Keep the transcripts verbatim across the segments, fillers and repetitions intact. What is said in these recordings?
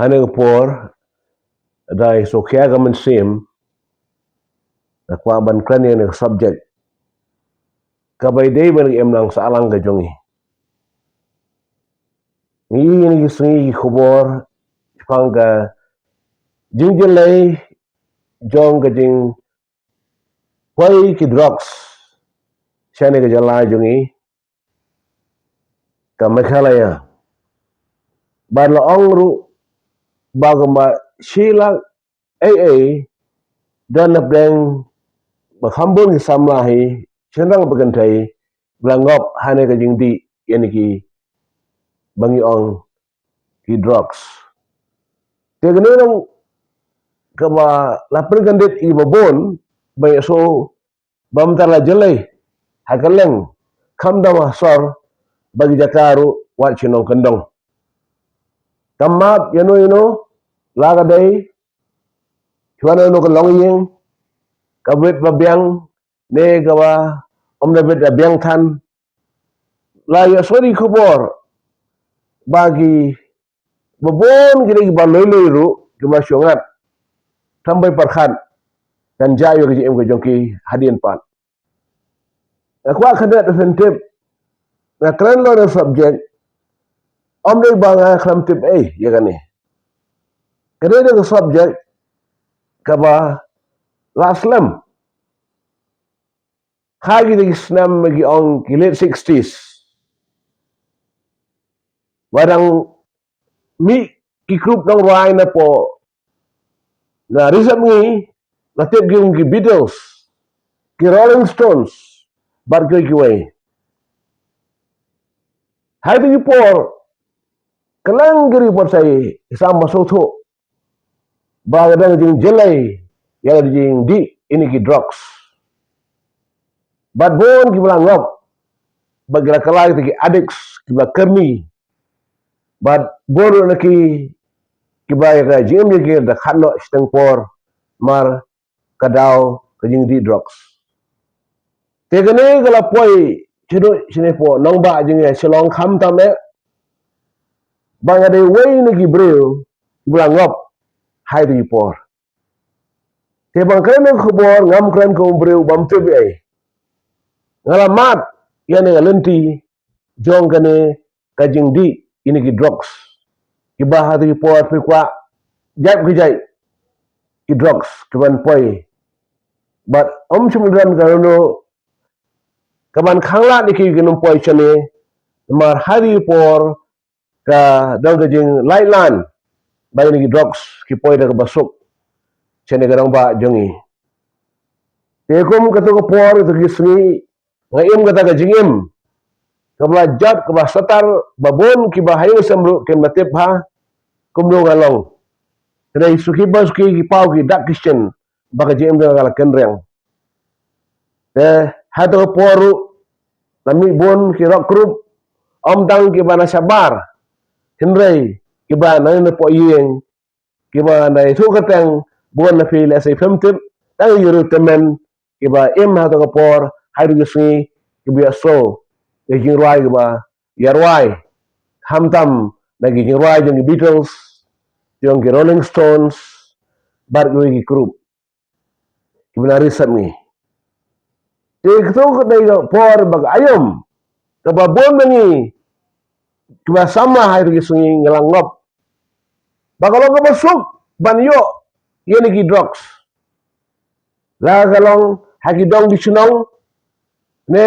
Hane ka por, da i sngewkhia ka mynsiem, da kwah ban kren ïa kane ka subject. Kaba i dei ban im lang sahlang ka jong i. Ngi ngi sngi ki khubor, shaphang ka jingjyllei jong ka jingpoi ki drugs shane ka jylla jong i, ka Meghalaya. Bad la ong ruh ba kumba shi lak ei ei don na pdeng ba kham bun ki samla hi, shynrang ba kynthei, ba la ngop hane ka jingdih ïa kine ki, ba ngi ong, ki drugs. Te kane nang kaba la pynkyndit ïa kiba bun, ba ïa so ba mynta la jyllei ha kylleng, khamtam ha sor, bad ki jaka ruh wat shnong kyndong. Kam map ïa no ïa no, la ka dei, shuwa no ïa no ka longïing, ka bit ba biang, ne kaba ym da bit da biang than. La ïohsngew ïa ki khubor ba ki, ba bun ki dei kiba loi loi ruh, kiba shu ngat, tang bai pyrkhat kan jia ïa ka jingim ka jong ki hadien pat. Nga kwah kane da pyntip, nga kren lo na subject, ym dei ba nga khlem tip ei ïa kane. Kane dei ka subject kaba la slem ha kine ki snem, ki ong ki late sixties. Ba dang mih ki group nongrwai na pdeng, na ri sap ngi, la tip ki kum ki Beatles, ki Rolling Stones, bad kiwei kiwei. Ha kito ki por, kylleng ki report sa i sam ba sngewthuh ba ka don ka jingjyllei ïa ka jingdih ïa kine ki drugs. Bad bun kiba la ngop, bad ki la kylla kita ki addicts, kiba kyrni. Bad bun ruh na ki, kiba ïa ka jingim jong ki da khadnoh shiteng por, mar ka daw ka jingdih drugs. Te kane ka la poi shaduh shane pdeng nongbah jong ngi ha Shillong khamtam eh, ba nga dei uwei na ki briew kiba la ngop ha kito ki por. Te ba nga kren ïa ka khubor, ngam kren kum u briew bym tip ei. Nga la mad ïa kane ka lynti jong kane ka jingdih ïa kine ki drugs, kiba ha kito ki por phi kwah jait ki jait ki drugs kiban poi. Bad ym shym don kano kano kaban khanglad ïa ki, ki nym poi shane, namar ha kito ki por ka don ka jinglait lan ba kine ki drugs ki poi da kaba suk shane ka rangbah jong ngi. Te kum kato ka por, kato ki sngi, nga im kata ka jingim kaba la jot, kaba satar, ba bun kiba ha ïing ha sem ruh kim da tip bha kumno nga long. Hynrei suki ba suki ki paw ki dak ki shin ba ka jingim jong nga ka la kynriang. Te ha kato ka por ruh la mih bun ki rock group, ym tang kiba na shabar, hynrei kiba na, na pdeng ïing, kiba na ïathuh kyrteng, bun na phi lehse phim tip, tang ïa ki riew tymmen kiba im ha kato ka por, ha kito ki sngi, kiba ïohsngew ïa ki jingrwai kiba ïa rwai, khamtam na ki jingrwai jong ki Beatles, jong ki Rolling Stones, bad kiwei ki group kiba na ri sap ngi. Te kato ka dei ka por ba ka aïom, kaba bun na ngi kiba samla ha kito ki sngi ngi la ngop, ba ka long kaba suk ban ïoh ïa kine ki drugs. La ka long ha ki dong ki shnong, ne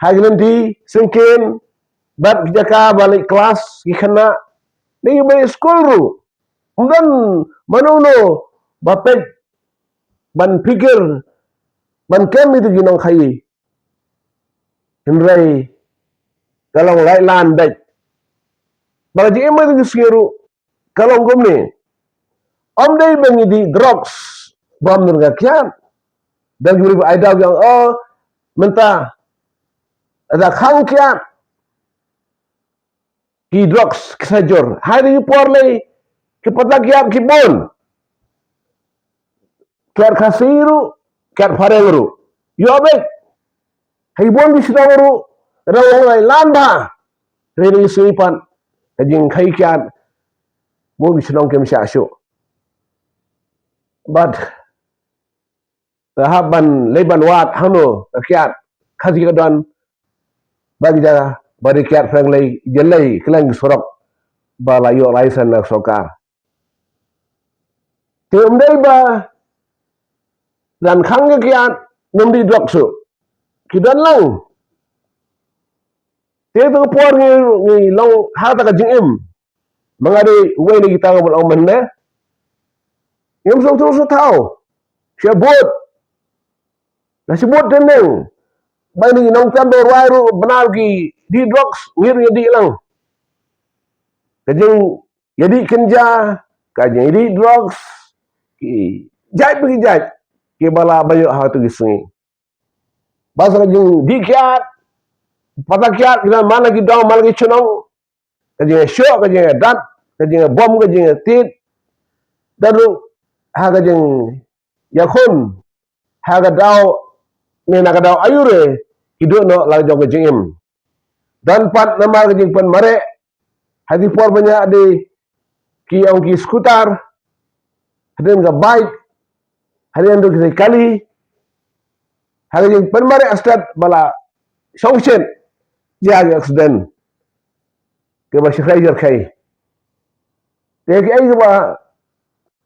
ha ki lynti syngkien, bad ki jaka ba leit klas ki khynnah, ne kiba leit skul ruh. Ym don mano mano ba peit, ban phikir, ban kem ïa kito ki nongkhaïi. Hynrei ka long lait lan beit ba ka jingim ha kito ki sngi ruh ka long kumne. Ym dei ba ngi dih drugs ba ym don ka kiad. Don ki briew ba ai daw ki ong, oh, mynta da khang kiad ki drugs ki sa jur. Ha kito ki por lei ki patta kiad ki bun. Kiad Khasi ruh, kiad phareng ruh. Ïoh beit. Ha ki bun ki shnong ruh, ka dang long lait lan bha. Hynrei ha kine ki sngi pat ka jingkhaïi kiad bun ki shnong kim shah shuh. Bad la hap ban leit ban wad hangno ka kiad, ka jingdon, ba ki ja, ba ki kiad pyrshang leit, ïaleh kylleng ki surok ba la ïoh license na sorkar. Te ym dei ba don khang ka kiad, ym dih drugs shuh. Ki don lang. Te tu ka por ngi, ngi long ha kata ka jingim. Ma nga dei uwei na kita nga ba long mynne. Ngim sngewthuh shuh thaw. Sha bud. La sha bud te neng. Ba ngi nongtem ba rwai ruh bynta ki dih drugs, ngi ruh ngi dih lang. Ka jingïadih kynja, ka jingïadih drugs, ki jait pa ki jait, kiba lah ban ïoh ha tu ki sngi. Ba sa ka jingdih kiad, pata kiad, ki don man la ki dong, man la ki shnong, ka jingïashoh, ka jingïadat, ka jingïabom, ka jingïatied, da ruh ha ka jingïakhun, ha ka daw, ne na ka daw aïu re, ki duh noh la jong ka jingim. Don pat namar ka jingpynmareh, ha ki por ba ñiah dei ki ong ki scooter, hadien ka bike, hadien ruh ki saikali, ha ka jingpynmareh stet ba la shongshit, ïa ki accident kiba shyrkhei shyrkhei. Te kiei kiba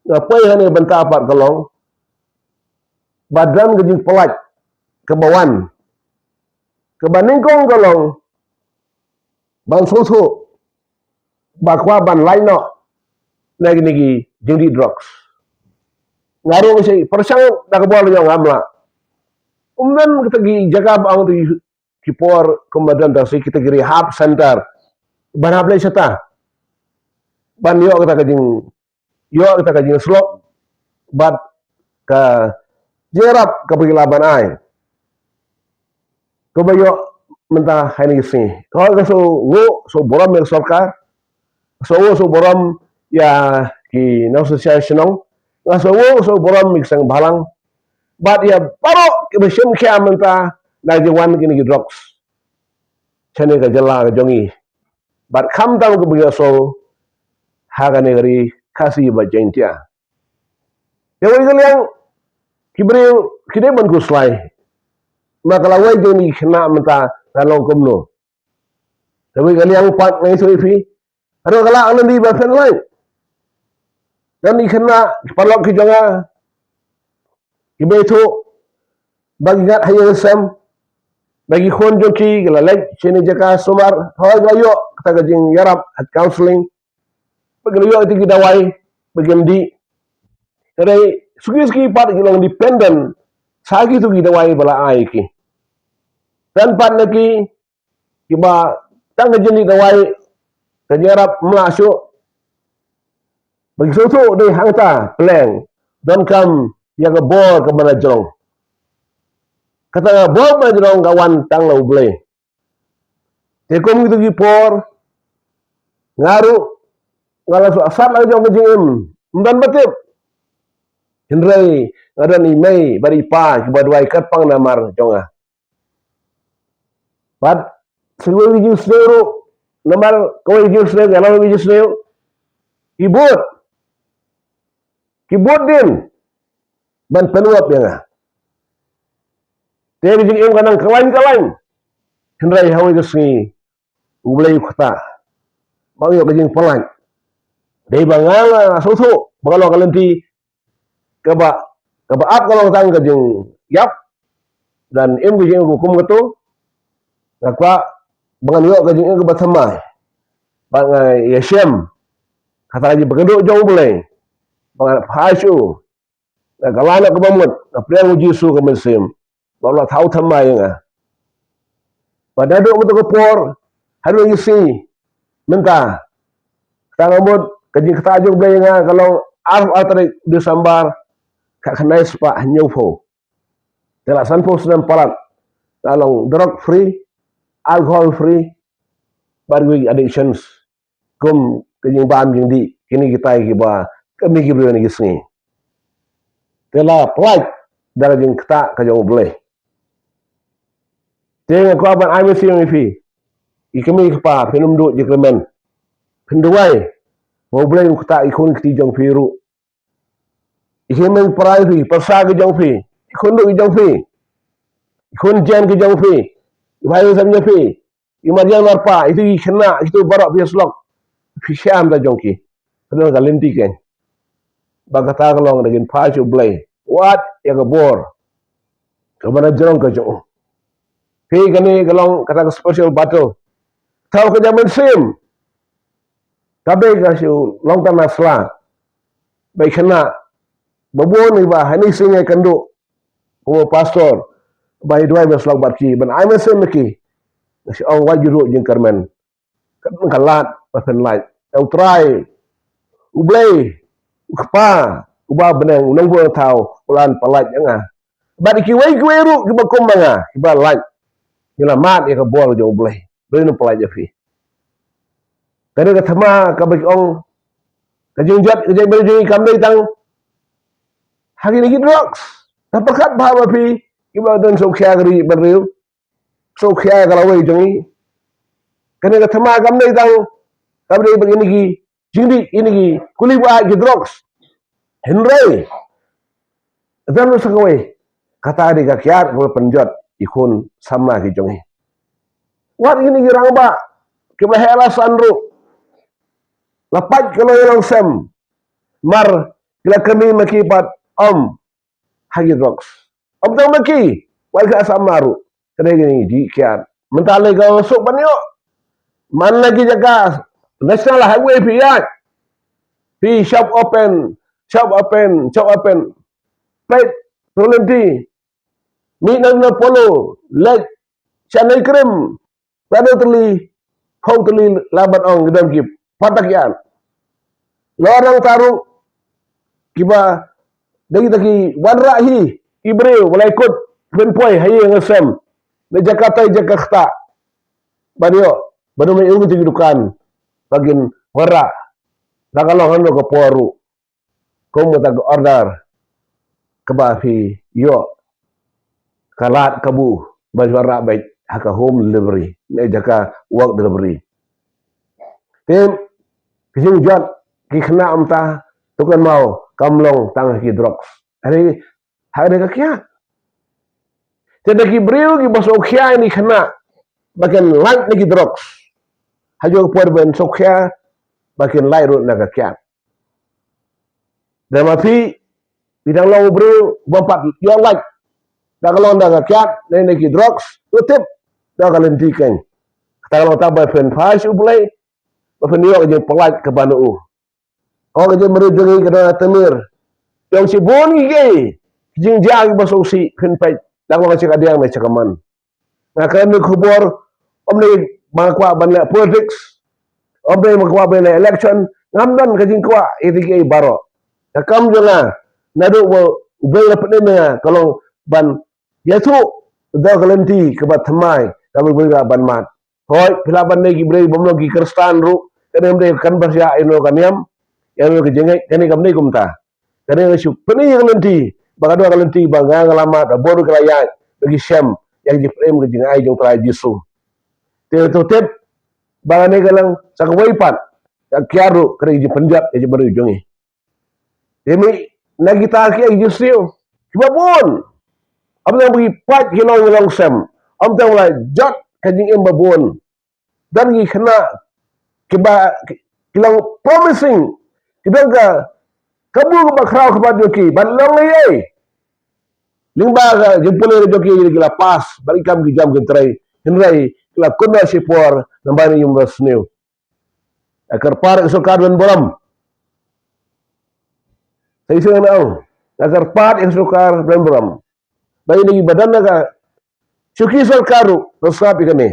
nga poi hangne bynta pat ka long ba don ka jingpyllait kaba wan, kaba nyngkong ka long ban sngewthuh ba kwah ban lait noh na kine ki jingdih drugs. Nga ruh nga shait pyrshang da ka bor jong nga, ym lah. Ym don kita ki jaka ba ong kita ki, ki por kumba don ta shi kita ki rehab center ban hap leit shata ban ïoh kita ka jing, ïoh kita ka jingïasyllok bad ka jingïarap kaba ki lah ban ai, kaba ïoh mynta ha kine ki sngi. Ka hok ka sngewbha, sngewburom ïa ka sorkar, sngewbha, sngewburom ïa ki nongshong shnong, nga sngewbha, sngewburom ïa ki seng bhalang bad ïa baroh kiba shim khia mynta na ka jingwan kine ki drugs shane ka jylla ka jong ngi. Bad khamtam kiba ïohsngew ha kane ka ri Khasi bad Jaiñtia. Te wei ka liang ki briew ki dei ban khuslai. Ma ka lawei jong ngi ki khynnah mynta ka long kumno. Te wei ka liang pat nga ïathuh ïa phi, haduh ka la ka lynti ba pynlait, don ki khynnah ki paralok ki jong nga kiba ïathuh ba ki ngat ha ïing ha sem, ba ki khun jong ki ki la leit shane jaka sumar, hooid ki la ïoh kata ka jingïarap ha counselling, ba ki la ïoh ïa ki dawai ba kin dih. Hynrei suki suki pat ki long dependent sa kitu ki dawai ba la ai ki. Don pat na ki kiba tang ka jingdih dawai, ka jingïarap ym lah shuh, ba ki sngewthuh dei hangta pleng, donkam ïa ka bor kaba na jrong. Kata ka bor ba na jrong ka wan tang na U Blei. Te kum kitu ki por nga ruh nga la shu sat la jong ka jingim, ym don ba tip. Hynrei nga don i mei bad i pa kiba duwai kyrpang namar jong nga. Bad sa kawei ka jingsniew ruh, namar kawei ka jingsniew, ka long ka jingsniew, ki bud, ki bud dien ban pynwap ïa nga. Te ka jingim ka nang kyllain kyllain. Hynrei ha kawei ka sngi U Blei u ktah ba u ïoh ka jingpyllait. Dei ba nga la sngewthuh ba ka long ka lynti kaba, kaba ap ka long tang ka jingïap, don im ka jingim kum katu. Nga kwah ba ngan ïoh ka jingim kaba thymmai, ba nga ïashem kata ka jingpynkynduh jong U Blei, ba ngan phai sha u na ka lad kaba mut, nga pdiang U Jisu kum u Mynsiem ba u la thaw thymmai ïa nga. Bad naduh kata ka por haduh kine ki sngi mynta, kata ka mut ka jingktah jong U Blei ïa nga ka long ar, ar tarik December, ka khyndai spah hynñiewphew. Te la sanphew snem palat nga long drug free, alcohol free, bad ki addictions kum ka jingbam jingdih, kine kitai kiba ka mih ki briew ha kine ki sngi. Te la pynlait da ka jingktah ka jong U Blei. Te nga kwah ban ai mynsiem ïa phi, i kmie i kpa, phin ym duh jingkyrmen, phin duwai Ba U Blei un ktah i khun kti jong phi ruh. I khun meng prai phi, pyrsa ki jong phi, i khun ruh ki jong phi, i khun jen ki jong phi, i bhai sem jong phi, i marjan marpa, itu i khynnah, itu baroh phi slok, phi shem da jong ki. Ka don ka lynti kein. Ba kata ka long da kin phai sha U Blei. Wat ïa ka bor. Ka ban jrong ka jong u. Phi kane ka long kata ka spiritual battle. Thaw ka jam mynsiem. Ka bei ka shu long tang na sla. Ba i khynnah. Ba bun i ba hani sing ïa ka ndu. Ko pastor. Ba i duwai ba slok bad ki. Ban ai mynsiem ïa ki. Nga shu ong wat ju ruh jingkyrmen. Ka, ka lad, ba phin lait. Ïa U Trai, U Blei, U Kpa, U Ba Bneng, U Nongbuh Thaw, U Lan pyllait ïa nga. Bad kiwei kiwei ruh, kiba kum ma nga, kiba lait. Ngi la mad ïa ka bor jong U Blei. Blei un pyllait ïa phi. Kane ka thma, kaba ki ong, ka jingjot, ka jingmyntoi jong ngi kam dei tang. Ha kine ki drugs. Te pyrkhat bha ma phi, kiba don sngewkhia ka ri bad ri. Sngewkhia ka lawei jong ngi. Kane ka thma kam dei tang, kam dei ba kine ki jingdih, kine ki kuli ba ki drugs. Hynrei don sa kawei, kata dei ka kiad kaba pynjot i khun samla ki jong ngi. Wat kine ki rangbah kiba heh la san ruh, la pait ka longïing longsem. Mar ki la kynmaw ma ki pat, ym ha ki drugs. Ym tang ma ki, wat ka samla ruh. Kane kine ki kiad. Mynta lei ka suk ban ïoh. Man la ki jaka National Highway phi ïaid. Phi shop open, shop open, shop open. Peit, tu lynti. Mih na na Polo, leit sha Nongkrim. Pyndonkam tylli, pyndonkam tylli, la ban ong ki don ki patak ïan. Lor nangta ruh kiba dei kita ki wanrah hi ki briew ba la ïakut pynpoi ha ïing ha sem. Na jaka tai jaka kata. Ban ïoh, ban ïoh mih ruh ki dukan ba kin wanrah. Ba ka long hangno ka por ruh. Kum kata ka order kaba phi ïoh, ka lad kabu ban wanrah beit ha ka home delivery ne jaka work delivery. Te ki jingjot ki khynnah mynta, to kynmaw, kam long tang ha ki drugs. Hynrei ha kane ka kiad, te da ki briew kiba sngewkhia ïa ki khynnah ba kin lait na ki drugs, ha ka por ban sngewkhia ba kin lait ruh na ka kiad. Da ma phi, phi dang long u briew bym pat ïoh lait, da ka long da ka kiad ne na ki drugs, to tip da ka lynti kein. Kata ka long tang ba phin phai sha U Blei, ba phin ïoh ka jingpyllait kaba na u. Ong ka jingmyntoi jong ngi ka don ha Tamir. Ïong shibun ki, ki jingjia kiba sngewsih, phin peit, dang long sha ka diang ne sha ka man. Nga kren ïa ka khubor, ym dei ba nga kwah ban leh politics, ym dei ba nga kwah ban leh election, ngam don ka jingkwah ïa ki baroh. Ka kam jong nga, naduh ba U Blei la pynim ïa nga, ka long ban ïathuh da ka lynti kaba thymmai kaba U Blei u la ban mad. Hooid, phi lah ban dei ki briew bym long ki Khristan ruh, kane ym dei kan byrshah ïano ka niam, ïano ka jingngeit, kane kam dei kumta. Kane nga shu pyni ïa ka lynti, ba ka don ka lynti ba nga nga la mad, ba bun ruh ki la ïaid, ba ki shem ïa ka jingpynim ka jingai jong U Trai Jisu. Te to tip ba kane ka long sa kawei pat ka kiad ruh ka dei ka jingpynjot ïa ka jingmyntoi jong ngi. Te mih na kita ki, ki jingsniew kiba bun. Ym tang ba ki pait ki longïing longsem, ym tang ba la jot ka jingim ba bun. Don ki khynnah kiba ki, ki long promising, ki don ka kabu kaba khraw kaba jong ki ban long ei ei. Lyngba ka jingpule jong ki, ki la pass bad ki kam ki jam ki trei, hynrei ki la kynnoh shipor namar ïa ki ïing ba sniew. Nga kyrpad ïa ka sorkar ban burom. Sa shisien nga ong, nga kyrpad ïa ka sorkar ban burom. Ba ïa ki ba don na ka shuki sorkar ruh, to sngap ïa kane.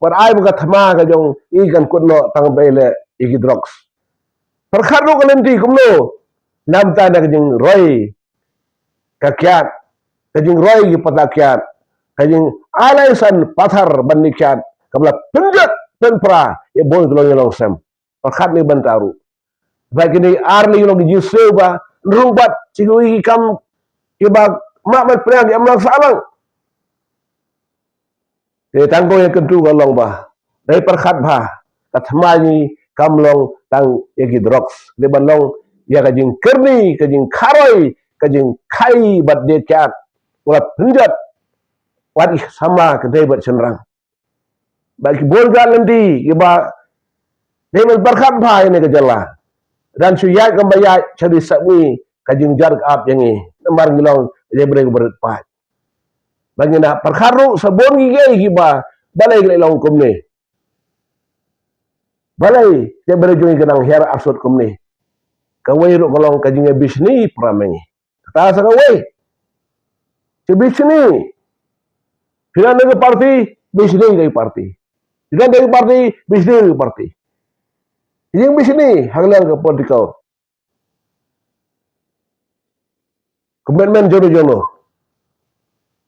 Wat ai ba ka thma ka jong ngi kan kut noh tang ba ïaleh ïa ki drugs. Pyrkhat ruh ka lynti kumno, namar ka jingroi ka kiad, ka jingroi ki patak kiad, ka jingai laisan pathar ban ïa kiad, kaba la pynjot pynpra ïa bun ki longïing longsem. Pyrkhat ïa kane bynta ruh. Ba kine ar lei ki long ki jingsniew ba nrung bad sha kiwei ki kam kiba mah ban pdiang, ki ym lah sah lang. Te tang ko ïa kyntu ka long ba dei pyrkhat bha, ka thma ngi kam long tang ïa ki drugs. Dei ban long ïa ka jingkyrni, ka jingkharoi, ka jingkhie bad dei kiad. Wat pynjot, wat ïa sama ka dei bad shynrang. Ba ki bun ka lynti kiba dei ban pyrkhat bha ïa ne ka jylla. Dang shu ïaid kumba ïaid sha dei sha ngi ka jingjot ka ap ïa ngi. Namar ngi long ïa briew ba rit paid. Ba ngi na pyrkhat ruh sa bun ki kiei kiba balei ki long kumne. Balei te briew jong ngi ka nang hiar arsut kumne. Kawei ruh ka long ka jingïabishni para ma ngi. Kata sa kawei. Te bishni. Phi don da ka party, bishni ka party. Phi don da ka party, bishni ka party. Jing bishni ha ka liang ka political commitment jong no jong no.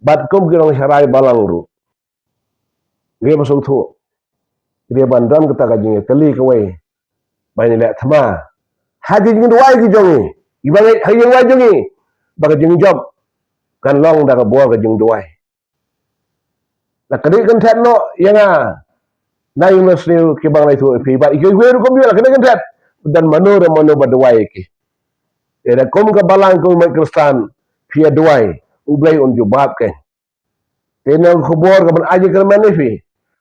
Bad kum ki nongsharai balang ruh. Ngi ba sngewthuh. Ngi ban don kata ka jingïatylli kawei. Ba ngi leh thma ha ka jingduwai ki jong ngi. Iba ngi ha ka jingduwai jong ngi. Ba ka jingjop kan long da ka bor ka jingduwai. La ka dei kynthet noh ïa nga. Na ïing na sniew ki bang lai thu phi ba i ki wei rukom ïa la ka dei kynthet. Dan mano da mano ba duwai ki. Ïa da kum ka balang kum ma Kristan phi ïa duwai. U Blei un jubab ka. Te na khubor ka ban aji kyrmen ïa phi.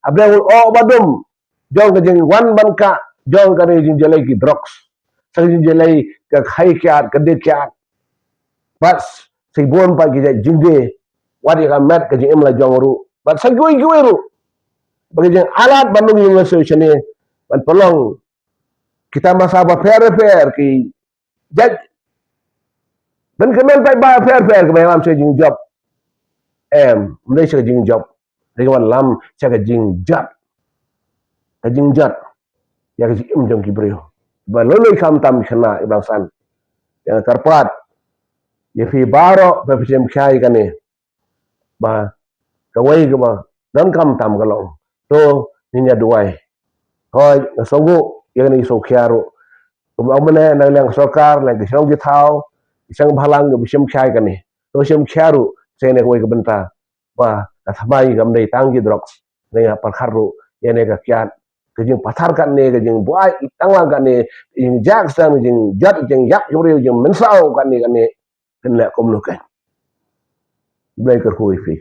Hapdeng un oh ba dum. Jong ka jingwan ban ka jong ka dei jingjylei ki drugs. Sa jingjylei ka khai kiad ka dei kiad. Bad sa bun pat ki jait jingdie. Wat ïa ka met ka jingim la jong ruh. Bad sa kiwei kiwei ruh. Ba ka jingïalap ban long ïing la siew shane ban pynlong kita masa ba pher pher ki jait. Ban kmen pat ba pher pher kiba ïalam sha ka jingjop. Em, ym dei sha ka jingjop. Dei ka ban lam sha ka jingjot. Ka jingjot ïa ka jingim jong ki briew. Ba lei lei khamtam khynnah i bangsan. Ïa nga kyrpad ïa phi baroh ba phi shem khia ïa kane. Ba kawei kaba donkam tam ka long. To ngin ïa duwai. Hooid, nga sngewthuh ïa kane ki sngewkhia ruh. Kumba ong mynne na liang sorkar, liang ki shnong ki thaw, ki shnong bhalang kiba shem khia ïa kane. To shem khia ruh sa ïa kane kawei ka bynta. Ba ka thymmai kam dei tang ki drugs. Nga pyrkhat ruh ïa kane ka kiad, ka jingpathar katne, ka jingbuaid tang lang katne, ka jingjak sdang, ka jingjot, ka jingïap ki briew, ka jingmynsaw katne katne. Phin leh kumno kein. Blei kyrkhu ïa phi.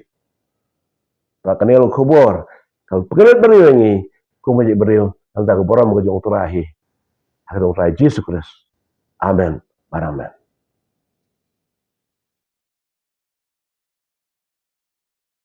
Ba kane ka long khubor ka pynkynriah briew ïa ngi kum ka jingbriew, nangta ka burom ka jong U Trai hi. Ha ka kyrteng U Trai Jisu Khrist. Amen. Bad amen.